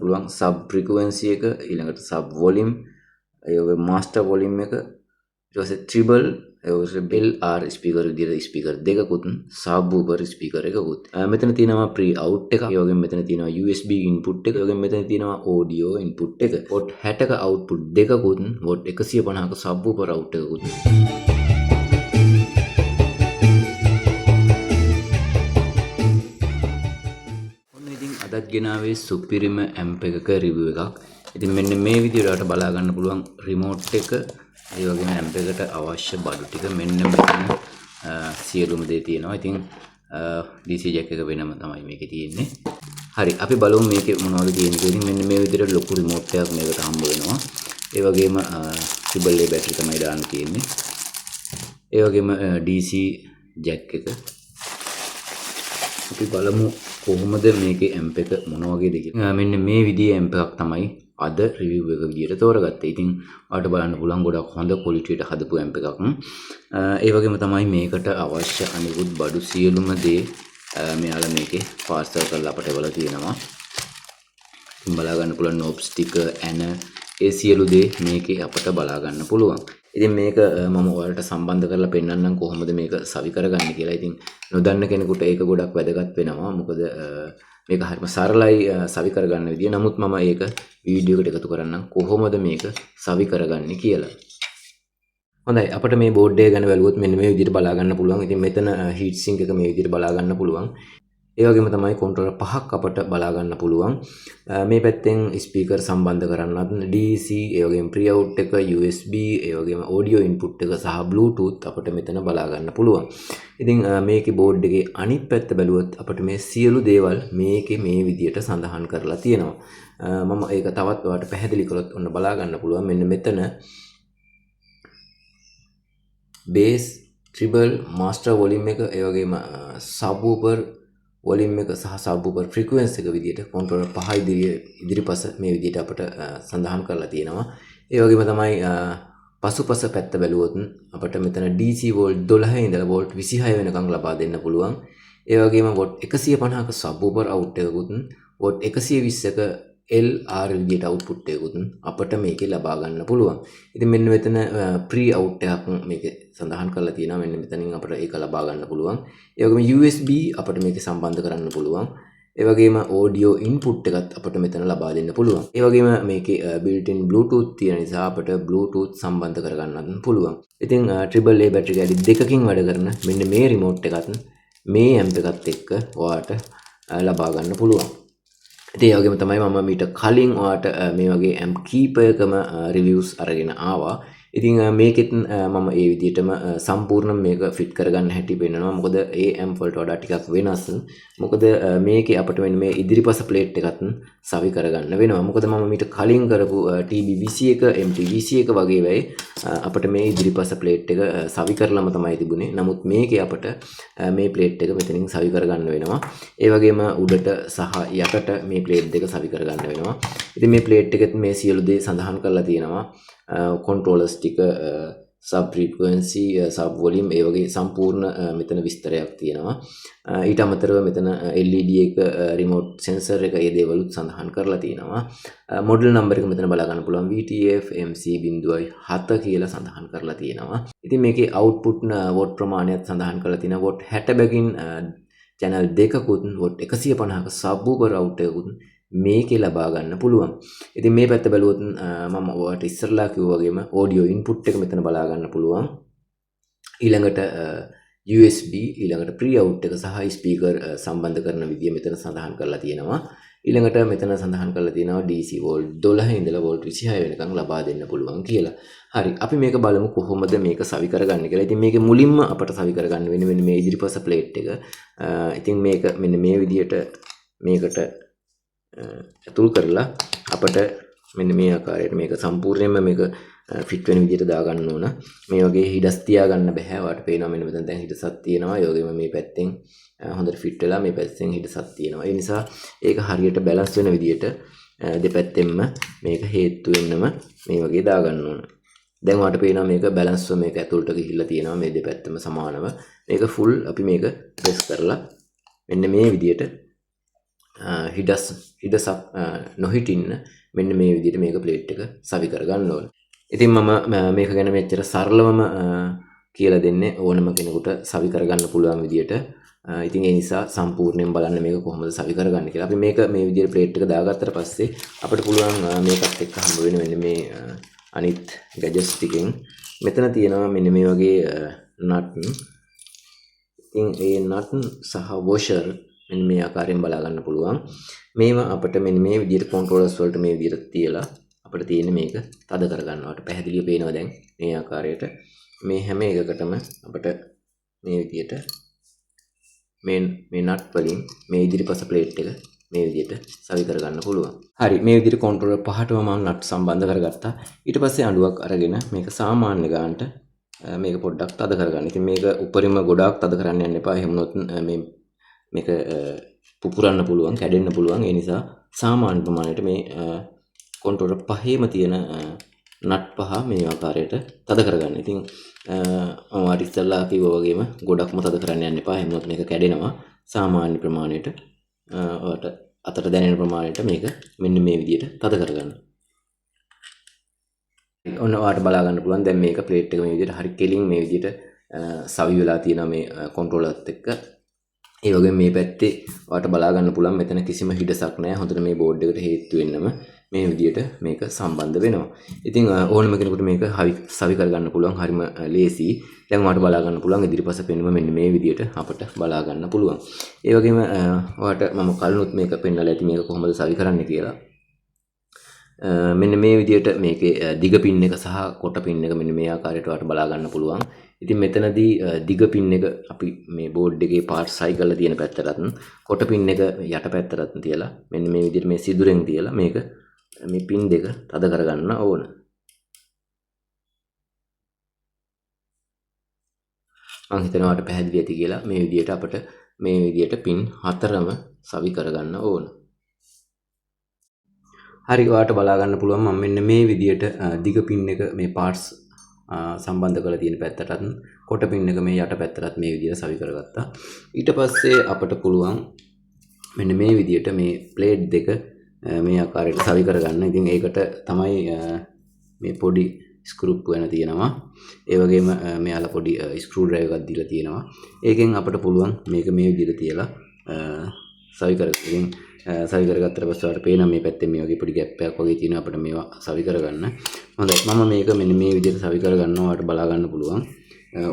පුළුවන් sub frequency එක, ඊළඟට සබ් වොලියුම්, ඒ වගේ මාස්ටර් වොලියුම් එක, ඊට පස්සේ ට්‍රිබල්, ඒ වගේ LR speaker විදිහට ස්පීකර් දෙකකුත් සබ් වූෆර් ස්පීකර් එකකුත්. මෙතන තියෙනවා ප්‍රී අවුට් එක, ඒ වගේම මෙතන තියෙනවා USB input එක, ඒ වගේම මෙතන තියෙනවා ඔඩියෝ ඉන්පුට් එක. වොට් 60ක අවුට්පුට් දෙකකුත් වොට් 150ක සබ් වූෆර් අවුට් එකකුත්. ඔන්න ඉතින් අදත් ගෙනාවේ සුපිරිම ඇම්ප් එකක රිවිව් එකක්. ඉතින් මෙන්න මේ විදිහට ඔයාලට බලා ගන්න පුළුවන් රිමෝට් එක, ඒ වගේම ඇම්ප් එකට අවශ්‍ය බඩු ටික මෙන්න මෙතන සියලුම දේ තියෙනවා. ඉතින් DC jack එක වෙනම තමයි මේකේ තියෙන්නේ. හරි, අපි බලමු මේකේ මොනවද තියෙන්නේ කියලා. ඉතින් මෙන්න මේ විදිහට ලොකු රිමෝට් එකක් මේකට හම්බ වෙනවා. ඒ වගේම ට්‍රිපල් A battery තමයි දාන්න තියෙන්නේ. ඒ වගේම DC jack එක. අපි බලමු කොහොමද මේකේ ඇම්ප් එක මොන වගේද කියලා. මෙන්න මේ විදිහේ ඇම්ප් එකක් තමයි අද රිවිව් එක විදියට තෝරගත්තේ. ඉතින් ඔයාලට බලන්න පුළුවන් ගොඩක් හොඳ ක්වොලිටියට හදපු ඇම්ප් එකක්. ඒ වගේම තමයි මේකට අවශ්‍ය අනිකුත් බඩු සියලුම දේ මෙයාලා මේකේ පාර්සල් කරලා අපට එවලා තියෙනවා. ඉතින් බලා ගන්න පුළුවන් නොබ්ස් ටික, ඇන, ඒ සියලු දේ මේකේ අපට බලා ගන්න පුළුවන්. ඉතින් මේක මම ඔයාලට සම්බන්ධ කරලා පෙන්නන්නම් කොහොමද මේක සවි කරගන්නේ කියලා. ඉතින් නොදන්න කෙනෙකුට ඒක ගොඩක් වැදගත් වෙනවා. මොකද මේක හරිම සරලයි සවි කරගන්න විදිය. නමුත් මම ඒක වීඩියෝ එකට එකතු කරන්නම් කොහොමද මේක සවි කරගන්නේ කියලා. හොඳයි, අපිට මේ බෝඩ් එක ගැන බැලුවොත් මෙන්න මේ විදිහට බලා ගන්න පුළුවන්. ඉතින් මෙතන හීට් සින්ක් එක මේ විදිහට බලා ගන්න පුළුවන්. ඒ වගේම තමයි කන්ට්‍රෝලර් පහක් අපට බලා ගන්න පුළුවන්. මේ පැත්තෙන් ස්පීකර් සම්බන්ධ කරන්නත් DC, ඒ වගේම ප්‍රී අවුට් එක, USB, ඒ වගේම ඔඩියෝ ඉන්පුට් එක සහ Bluetooth අපට මෙතන බලා ගන්න පුළුවන්. ඉතින් මේකේ බෝඩ් එකේ අනිත් පැත්ත බැලුවොත් අපට මේ සියලු දේවල් මේකේ මේ විදියට සඳහන් කරලා තියෙනවා. මම ඒක තවත් ඔයාලට පැහැදිලි කරොත් ඔන්න බලා ගන්න පුළුවන්. මෙන්න මෙතන බේස්, ට්‍රිබල්, මාස්ටර් වොලියුම් එක, ඒ වගේම සබ් වූෆර් වොලියුම් එක සහ සබ් වූෆර් ෆ්‍රීකවෙන්සි එක විදියට කන්ට්‍රෝලර් පහ ඉදිරිපස මේ විදියට අපට සඳහන් කරලා තියෙනවා. ඒ වගේම තමයි පසුපස පැත්ත බැලුවොත් අපට මෙතන DC volt 12 ඉඳලා වෝල්ට් 26 වෙනකන් ලබා දෙන්න පුළුවන්. ඒ වගේම වොට් 150ක සබ් වූෆර් අවුට් එකකුත් වොට් 120ක LR විදියට අවුට්පුට් එකකුත් අපට මේකේ ලබා ගන්න පුළුවන්. ඉතින් මෙන්න මෙතන ප්‍රී අවුට් එකක් මේකේ සඳහන් කරලා තියෙනවා. මෙන්න මෙතනින් අපට ඒක ලබා ගන්න පුළුවන්. ඒ වගේම USB අපට මේකේ සම්බන්ධ කරන්න පුළුවන්. ඒ වගේම ඔඩියෝ ඉන්පුට් එකත් අපට මෙතන ලබා දෙන්න පුළුවන්. ඒ වගේම මේකේ බිල්ට් ඉන් Bluetooth තියෙන නිසා අපට Bluetooth සම්බන්ධ කරගන්නත් පුළුවන්. ඉතින් ට්‍රිපල් A battery කෑලි දෙකකින් වැඩ කරන මෙන්න මේ රිමෝට් එකත් මේ ඇම්ප් එකත් එක්ක ඔයාට ලබා ගන්න පුළුවන්. ඉතින් ඒ වගේම තමයි මම මීට කලින් ඔයාට මේ වගේ ඇම්ප් කීපයකම රිවිව්ස් අරගෙන ආවා. ඉතින් මේකෙත් මම ඒ විදිහටම සම්පූර්ණ මේක ෆිට් කරගන්න හැටි පෙන්නනවා. මොකද ඒ ඇම්ප් වලට වඩා ටිකක් වෙනස්. මොකද මේකේ අපිට මෙන්න මේ ඉදිරිපස ප්ලේට් එකත් සවි කරගන්න වෙනවා. මොකද මම මීට කලින් කරපු TB21, MT21 වගේ වෙයි අපිට මේ ඉදිරිපස ප්ලේට් එක සවි කරලම තමයි තිබුණේ. නමුත් මේකේ අපිට මේ ප්ලේට් එක මෙතනින් සවි කරගන්න වෙනවා. ඒ වගේම උඩට සහ යටට මේ ප්ලේට් දෙක සවි කරගන්න වෙනවා. ඉතින් මේ ප්ලේට් එකෙත් මේ සියලු දේ සඳහන් කරලා තියෙනවා. කොන්ට්‍රෝලර්ස් ටික, සබ් ෆ්‍රීකවෙන්සි, සබ් වොලියුම්, ඒ වගේ සම්පූර්ණ මෙතන විස්තරයක් තියෙනවා. ඊට අමතරව මෙතන LED එක, රිමෝට් සෙන්සර් එක, ඒ දේවලුත් සඳහන් කරලා තියෙනවා. මොඩල් නම්බර් එක මෙතන බලා ගන්න පුළුවන් VTF MC 0.7 කියලා සඳහන් කරලා තියෙනවා. ඉතින් මේකේ අවුට්පුට් what ප්‍රමාණයත් සඳහන් කරලා තියෙනවා. වොට් 60 බැගින් චැනල් දෙකකුත් වොට් 150ක සබ් වූෆර් අවුට් එකකුත් මේකේ ලබා ගන්න පුළුවන්. ඉතින් මේ පැත්ත බැලුවොත් මම ඔයාලට ඉස්සරලා කිව්වා වගේම ඔඩියෝ ඉන්පුට් එක මෙතන බලා ගන්න පුළුවන්. ඊළඟට USB, ඊළඟට ප්‍රී අවුට් එක සහ ස්පීකර් සම්බන්ධ කරන විදිය මෙතන සඳහන් කරලා තියෙනවා. ඊළඟට මෙතන සඳහන් කරලා තියෙනවා DC volt 12 ඉඳලා වෝල්ට් 26 වෙනකන් ලබා දෙන්න පුළුවන් කියලා. හරි, අපි මේක බලමු කොහොමද මේක සවි කරගන්නේ කියලා. ඉතින් මේක මුලින්ම අපට සවි කරගන්න වෙන්නේ මෙන්න මේ ඉදිරිපස ප්ලේට් එක. ඉතින් මේක මෙන්න මේ විදියට මේකට ඇතුල් කරලා අපට මෙන්න මේ ආකාරයට මේක සම්පූර්ණයෙන්ම මේක ෆිට් වෙන විදියට දාගන්න ඕන. මේ වගේ හිඩස් තියාගන්න බෑ. ඔයාලට පේනවා මෙන්න මෙතන දැන් හිඩසක් තියෙනවා. ඒ වගේම මේ පැත්තෙන් හොඳට ෆිට් වෙලා මේ පැත්තෙන් හිඩසක් තියෙනවා. ඒ නිසා ඒක හරියට බැලන්ස් වෙන විදියට දෙපැත්තෙන්ම මේක හේතු වෙන්නම මේ වගේ දාගන්න ඕන. දැන් ඔයාලට පේනවා මේක බැලන්ස්ව මේක ඇතුළට ගිහිල්ලා තියෙනවා මේ දෙපැත්තම සමානව. මේක ෆුල් අපි මේක ප්‍රෙස් කරලා මෙන්න මේ විදියට හිඩසක් නොහිටින්න මෙන්න මේ විදිහට මේක ප්ලේට් එක සවි කරගන්න ඕන. ඉතින් මම මේක ගැන මෙච්චර සරලවම කියලා දෙන්නේ ඕනම කෙනෙකුට සවි කරගන්න පුළුවන් විදිහට. ඉතින් ඒ නිසා සම්පූර්ණයෙන් බලන්න මේක කොහොමද සවි කරගන්නේ කියලා. අපි මේක මේ විදිහට ප්ලේට් එක දාගත්තට පස්සේ අපිට පුළුවන් මේකත් එක්ක හම්බ වෙන මෙන්න මේ අනිත් ගැජට්ස් ටිකෙන් මෙතන තියෙනවා මෙන්න මේ වගේ නට්. ඉතින් ඒ නට් සහ වොෂර් මෙන්න මේ ආකාරයෙන් බලා ගන්න පුළුවන්. මේවා අපිට මෙන්න මේ විදිහට කන්ට්‍රෝලර්ස් වලට මේ විදිහට තියලා අපිට තියෙන්නේ මේක තද කරගන්නවට. පැහැදිලිව පේනවා දැන් මේ ආකාරයට මේ හැම එකකටම අපිට මේ විදිහට මේ මේ නට් වලින් මේ ඉදිරිපස ප්ලේට් එක මේ විදිහට සවි කරගන්න පුළුවන්. හරි, මේ විදිහට කන්ට්‍රෝලර් පහටම මම නට් සම්බන්ධ කරගත්තා. ඊට පස්සේ අඬුවක් අරගෙන මේක සාමාන්‍ය ගානට මේක පොඩ්ඩක් තද කරගන්න. ඉතින් මේක උඩරිම ගොඩාක් තද කරන්න යන්න එපා. එහෙම වුණොත් මේක පුපුරන්න පුළුවන්, කැඩෙන්න පුළුවන්. ඒ නිසා සාමාන්‍ය ප්‍රමාණයට මේ කන්ට්‍රෝලර් පහේම තියෙන නට් පහ මේ ආකාරයට තද කරගන්න. ඉතින් මම අර ඉස්සෙල්ලා කිව්වා වගේම ගොඩක්ම තද කරන්න යන්න එපා. එහෙම වුණොත් මේක කැඩෙනවා. සාමාන්‍ය ප්‍රමාණයට ඔයාලට අතට දැනෙන ප්‍රමාණයට මේක මෙන්න මේ විදියට තද කරගන්න. ඔන්න ඔයාලට බලා ගන්න පුළුවන් දැන් මේක ප්ලේට් එක මේ විදියට හරි කෙලින් මේ විදියට සවි වෙලා තියෙනවා මේ කන්ට්‍රෝලර්ත් එක්ක. ඒ වගේම මේ පැත්තේ ඔයාලට බලා ගන්න පුළුවන් මෙතන කිසිම හිඩසක් නැහැ. හොඳට මේ බෝඩ් එකට හේතු වෙන්නම මේ විදියට මේක සම්බන්ධ වෙනවා. ඉතින් ඕනම කෙනෙකුට මේක සවි කරගන්න පුළුවන් හරිම ලේසි. දැන් ඔයාලට බලා ගන්න පුළුවන් ඉදිරිපස පෙනුම මෙන්න මේ විදියට අපට බලා ගන්න පුළුවන්. ඒ වගේම ඔයාලට මම කලිනුත් මේක පෙන්නලා ඇති මේක කොහොමද සවි කරන්න කියලා. මෙන්න මේ විදියට මේකේ දිග පින් එක සහ කොට පින් එක මෙන්න මේ ආකාරයට ඔයාලට බලා ගන්න පුළුවන්. ඉතින් මෙතනදී දිග පින් එක අපි මේ බෝඩ් එකේ පාර්ට්ස් හයි කරලා තියෙන පැත්තටත් කොට පින් එක යට පැත්තටත් තියලා මෙන්න මේ විදියට මේ සිදුරෙන් තියලා මේක මේ පින් දෙක තද කරගන්න ඕන. මං හිතනවා ඔයාලට පැහැදිලි ඇති කියලා. මේ විදියට අපිට මේ විදියට පින් හතරම සවි කරගන්න ඕන. හරි, ඔයාලට බලා ගන්න පුළුවන් මම මෙන්න මේ විදියට දිග පින් එක මේ පාර්ට්ස් සම්බන්ධ කරලා තියෙන පැත්තටත් කොට පින් එක මේ යට පැත්තටත් මේ විදියට සවි කරගත්තා. ඊට පස්සේ අපට පුළුවන් මෙන්න මේ විදියට මේ ප්ලේට් දෙක මේ ආකාරයට සවි කරගන්න. ඉතින් ඒකට තමයි මේ පොඩි ස්ක්‍රූප් වෙන තියෙනවා. ඒ වගේම මෙයාලා පොඩි ස්ක්‍රූ ඩ්‍රයිවර් එකක් දීලා තියෙනවා. ඒකෙන් අපට පුළුවන් මේක මේ විදියට තියලා සවි කරගන්න. ඉතින් සවි කරගත්තට පස්සේ ඔයාලට පේනවා මේ පැත්තේ මේ වගේ පොඩි ગેප් එකක් වගේ තියෙනවා අපිට මේවා සවි කරගන්න. හොඳයි, මම මේක මෙන්න මේ විදියට සවි කරගන්නවා. ඔයාලට බලා ගන්න පුළුවන්.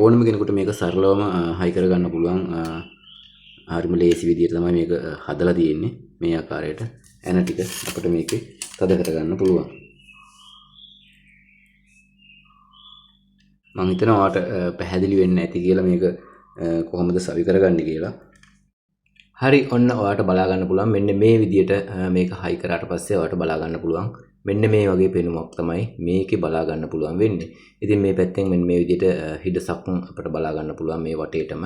ඕනම කෙනෙකුට මේක සරලවම හයි කරගන්න පුළුවන්. හරිම ලේසි විදියට තමයි මේක හදලා තියෙන්නේ. මේ ආකාරයට ඇන ටික අපිට මේකේ තද කරගන්න පුළුවන්. මං හිතනවා ඔයාලට පැහැදිලි වෙන්න ඇති කියලා මේක කොහොමද සවි කරගන්නේ කියලා. හරි, ඔන්න ඔයාලට බලා ගන්න පුළුවන් මෙන්න මේ විදියට මේක හයි කරාට පස්සේ ඔයාලට බලා ගන්න පුළුවන් මෙන්න මේ වගේ පෙනුමක් තමයි මේකේ බලා ගන්න පුළුවන් වෙන්නේ. ඉතින් මේ පැත්තෙන් මෙන්න මේ විදියට හිඩසක් අපිට බලා ගන්න පුළුවන් මේ වටේටම.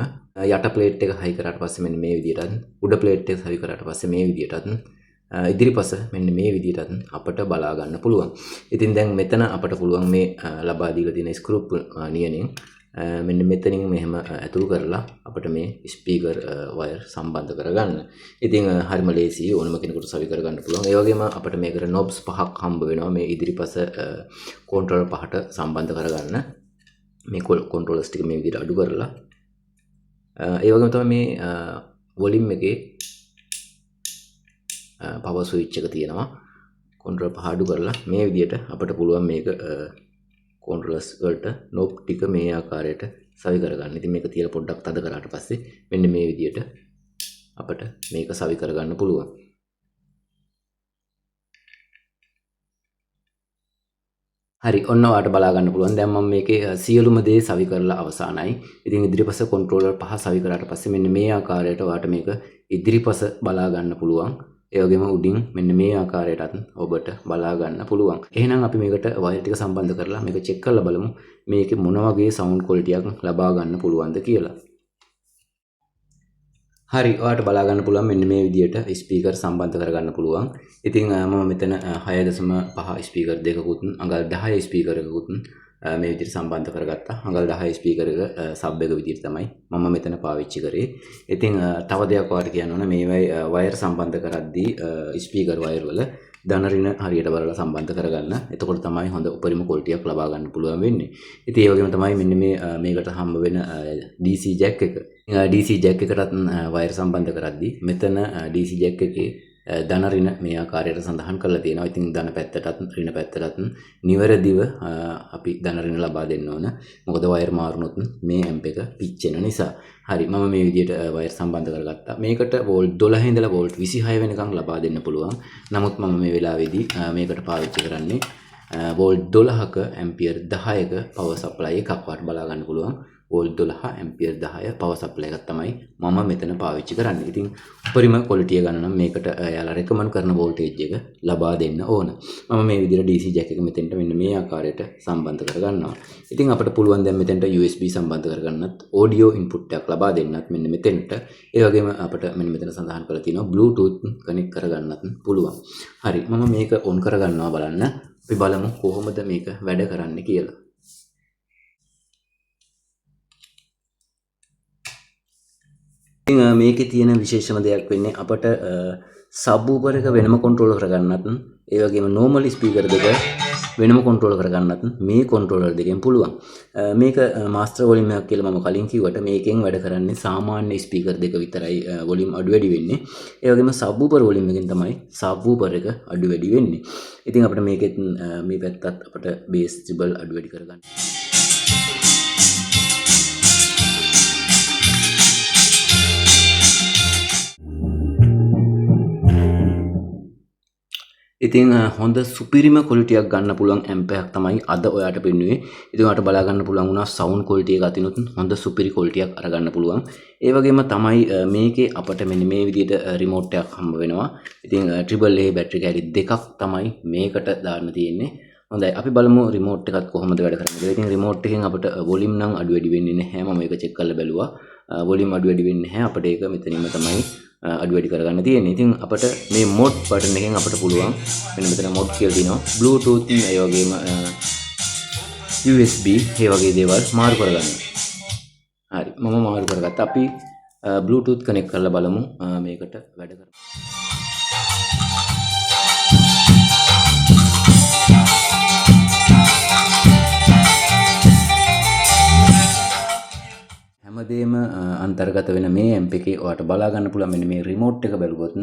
යට ප්ලේට් එක හයි කරාට පස්සේ මෙන්න මේ විදියටත්, උඩ ප්ලේට් එක හයි කරාට පස්සේ මේ විදියටත්, ඉදිරිපස මෙන්න මේ විදියටත් අපට බලා ගන්න පුළුවන්. ඉතින් දැන් මෙතන අපට පුළුවන් මේ ලබා දීලා තියෙන ස්ක්‍රූප් නියනෙන් මෙන්න මෙතනින් මෙහෙම ඇතුල් කරලා අපිට මේ ස්පීකර් වයර් සම්බන්ධ කරගන්න. ඉතින් හරිම ලේසි ඕනම කෙනෙකුට සවි කරගන්න පුළුවන්. ඒ වගේම අපිට මේකට නොබ්ස් පහක් හම්බ වෙනවා මේ ඉදිරිපස කන්ට්‍රෝලර් පහට සම්බන්ධ කරගන්න. මේ කන්ට්‍රෝලර්ස් ටික මේ විදිහට අඩු කරලා. ඒ වගේම තමයි මේ වොලියුම් එකේ පවර් ස්විච් එක තියෙනවා. කන්ට්‍රෝලර් පහ අඩු කරලා මේ විදිහට අපිට පුළුවන් මේක කන්ට්‍රෝලර්ස් වලට නොබ් ටික මේ ආකාරයට සවි කරගන්න. ඉතින් මේක තියලා පොඩ්ඩක් තද කරාට පස්සේ මෙන්න මේ විදිහට අපිට මේක සවි කරගන්න පුළුවන්. හරි, ඔන්න ඔයාලට බලා ගන්න පුළුවන්. දැන් මම මේකේ සියලුම දේ සවි කරලා අවසానයි. ඉතින් ඉදිරිපස කන්ට්‍රෝලර් පහ සවි කරාට පස්සේ මෙන්න මේ ආකාරයට ඔයාලට මේක ඉදිරිපස බලා ගන්න පුළුවන්. ඒ වගේම උඩින් මෙන්න මේ ආකාරයටත් ඔබට බලා ගන්න පුළුවන්. එහෙනම් අපි මේකට වයර් ටික සම්බන්ධ කරලා මේක චෙක් කරලා බලමු මේකේ මොන වගේ සවුන්ඩ් ක්වොලිටියක් ලබා ගන්න පුළුවන්ද කියලා. හරි, ඔයාලට බලා ගන්න පුළුවන් මෙන්න මේ විදියට ස්පීකර් සම්බන්ධ කරගන්න පුළුවන්. ඉතින් මම මෙතන 6.5 ස්පීකර් දෙකකුත්, අඟල් 10 ස්පීකර් එකකුත්, මේ විදිහට සම්බන්ධ කරගත්තා. අඟල් 10 ස්පීකර් එක සබ් එක විදිහට තමයි මම මෙතන පාවිච්චි කරේ. ඉතින් තව දෙයක් ඔයාලට කියන්න ඕන, මේවයි වයර් සම්බන්ධ කරද්දී ස්පීකර් වයර් වල ධන ඍණ හරියට බලලා සම්බන්ධ කරගන්න. එතකොට තමයි හොඳ උපරිම ක්වොලිටියක් ලබා ගන්න පුළුවන් වෙන්නේ. ඉතින් ඒ වගේම තමයි මෙන්න මේ මේකට හම්බ වෙන DC jack එක. DC jack එකටත් වයර් සම්බන්ධ කරද්දී මෙතන DC jack එකේ ධන ඍණ මේ ආකාරයට සඳහන් කරලා තියෙනවා. ඉතින් ධන පැත්තටත් ඍණ පැත්තටත් නිවැරදිව අපි ධන ඍණ ලබා දෙන්න ඕන. මොකද වයර් මාරුනොත් මේ ඇම්ප් එක පිච්චෙන නිසා. හරි, මම මේ විදිහට වයර් සම්බන්ධ කරගත්තා. මේකට වෝල්ට් 12 ඉඳලා වෝල්ට් 26 වෙනකන් ලබා දෙන්න පුළුවන්. නමුත් මම මේ වෙලාවේදී මේකට පාවිච්චි කරන්නේ වෝල්ට් 12ක ඇම්පියර් 10ක පවර් සප්ලයි එකක්. වාට බලා ගන්න පුළුවන්. වෝල්ට් 12 ඇම්පියර් 10 පවර් සප්ලයි එකක් තමයි මම මෙතන පාවිච්චි කරන්නේ. ඉතින් උපරිම ක්වොලිටිය ගන්න නම් මේකට එයාලා රෙකමන්ඩ් කරන වෝල්ටේජ් එක ලබා දෙන්න ඕන. මම මේ විදිහට DC jack එක මෙතෙන්ට මෙන්න මේ ආකාරයට සම්බන්ධ කරගන්නවා. ඉතින් අපිට පුළුවන් දැන් මෙතෙන්ට USB සම්බන්ධ කරගන්නත්, ඔඩියෝ ඉන්පුට් එකක් ලබා දෙන්නත් මෙන්න මෙතෙන්ට. ඒ වගේම අපිට මෙන්න මෙතන සඳහන් කරලා තියෙනවා Bluetooth connect කරගන්නත් පුළුවන්. හරි, මම මේක ඔන් කරගන්නවා බලන්න. අපි බලමු කොහොමද මේක වැඩ කරන්නේ කියලා. ඉතින් මේකේ තියෙන විශේෂම දෙයක් වෙන්නේ අපට සබ් වූෆර් එක වෙනම කන්ට්‍රෝල් කරගන්නත්, ඒ වගේම නෝමල් ස්පීකර් දෙක වෙනම කන්ට්‍රෝල් කරගන්නත් මේ කන්ට්‍රෝලර් දෙකෙන් පුළුවන්. මේක මාස්ටර් වොලියුම් එකක් කියලා මම කලින් කිව්වට මේකෙන් වැඩ කරන්නේ සාමාන්‍ය ස්පීකර් දෙක විතරයි වොලියුම් අඩු වැඩි වෙන්නේ. ඒ වගේම සබ් වූෆර් වොලියුම් එකෙන් තමයි සබ් වූෆර් එක අඩු වැඩි වෙන්නේ. ඉතින් අපිට මේකෙත් මේ පැත්තත් අපිට බේස් ට්‍රිබල් අඩු වැඩි කරගන්න. ඉතින් හොඳ සුපිරිම ක්වොලිටියක් ගන්න පුළුවන් ඇම්ප් එකක් තමයි අද ඔයාට පෙන්නුවේ. ඉතින් ඔයාට බලා ගන්න පුළුවන් වුණා සවුන්ඩ් ක්වොලිටි එක අතිනුත් හොඳ සුපිරි ක්වොලිටියක් අරගන්න පුළුවන්. ඒ වගේම තමයි මේකේ අපට මෙන්න මේ විදිහට රිමෝට් එකක් හම්බ වෙනවා. ඉතින් ට්‍රිපල් ඒ බැටරි කැලි දෙකක් තමයි මේකට දාන්න තියෙන්නේ. හොඳයි, අපි බලමු රිමෝට් එකත් කොහොමද වැඩ කරන්නේ කියලා. ඉතින් රිමෝට් එකෙන් අපිට වොලියුම් නම් අඩු වැඩි වෙන්නේ නැහැ. මම ඒක චෙක් කරලා බැලුවා. වොලියුම් අඩු වැඩි වෙන්නේ නැහැ. අපිට ඒක මෙතනින්ම තමයි අඩු වැඩි කරගන්න තියෙන්නේ. ඉතින් අපිට මේ මොඩ් බටන් එකෙන් අපිට පුළුවන් මෙන්න මෙතන මොඩ් කියලා තියෙනවා. Bluetooth ඒ වගේම USB ඒ වගේ දේවල් මාරු කරගන්න. හරි, මම මාරු කරගත්තා. අපි Bluetooth connect කරලා බලමු මේකට වැඩ කරන්න. හැමදේම අන්තර්ගත වෙන මේ ඇම්ප් එකේ ඔයාට බලා ගන්න පුළුවන් මෙන්න මේ රිමෝට් එක බැලුවොත්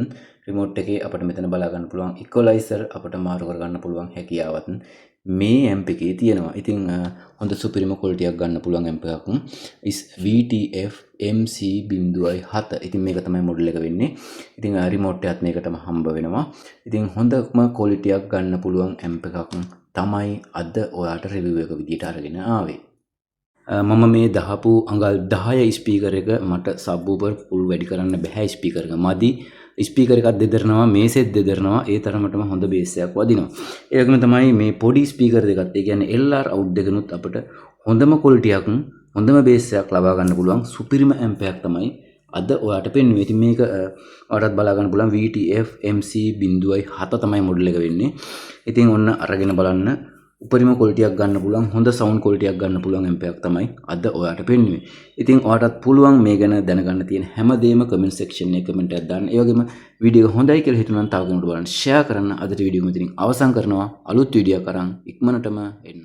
රිමෝට් එකේ අපිට මෙතන බලා ගන්න පුළුවන් ඉක්වලයිසර් අපිට මාරු කර ගන්න පුළුවන් හැකියාවත් මේ ඇම්ප් එකේ තියෙනවා. ඉතින් හොඳ සුපිරිම ක්වොලිටියක් ගන්න පුළුවන් ඇම්ප් එකක්. VTF MC බිංදුවයි හත. ඉතින් මේක තමයි මොඩල් එක වෙන්නේ. ඉතින් රිමෝට් එකත් මේකටම හම්බ වෙනවා. ඉතින් හොඳම ක්වොලිටියක් ගන්න පුළුවන් ඇම්ප් එකක් තමයි අද ඔයාට රිවිව් එක විදියට අරගෙන ආවේ. මම මේ දහපු අඟල් 10 ස්පීකර් එක මට සබ් වූෆර් ෆුල් වැඩි කරන්න බැහැ. ස්පීකර් එක මදි. ස්පීකර් එකක් දෙදරනවා, මේසෙත් දෙදරනවා. ඒ තරමටම හොඳ බේස් එකක් වදිනවා. ඒ වගේම තමයි මේ පොඩි ස්පීකර් දෙකත්, ඒ කියන්නේ LR out දෙකනොත් අපිට හොඳම ක්වොලිටියක්, හොඳම බේස් එකක් ලබා ගන්න පුළුවන් සුපිරිම ඇම්ප් එකක් තමයි අද ඔයාට පෙන්නුවේ. ඉතින් මේක ඔයාටත් බලා ගන්න පුළුවන් VTF MC බිංදුවයි හත තමයි මොඩල් එක වෙන්නේ. ඉතින් ඔන්න අරගෙන බලන්න. උපරිම ක්වොලිටියක් ගන්න පුළුවන්, හොඳ සවුන්ඩ් ක්වොලිටියක් ගන්න පුළුවන් ඇම්ප් එකක් තමයි අද ඔයාට පෙන්නුවේ. ඉතින් ඔයාටත් පුළුවන් මේ ගැන දැනගන්න තියෙන හැමදේම කමෙන්ට් සෙක්ෂන් එකේ කමෙන්ට් එකක් දාන්න. ඒ වගේම වීඩියෝ එක හොඳයි කියලා හිතුණා නම් තව කෙනෙකුට බලන්න ෂෙයා කරන්න. අදට වීඩියෝ මෙතනින් අවසන් කරනවා. අලුත් වීඩියෝ එකක් අරන් ඉක්මනටම එන්න.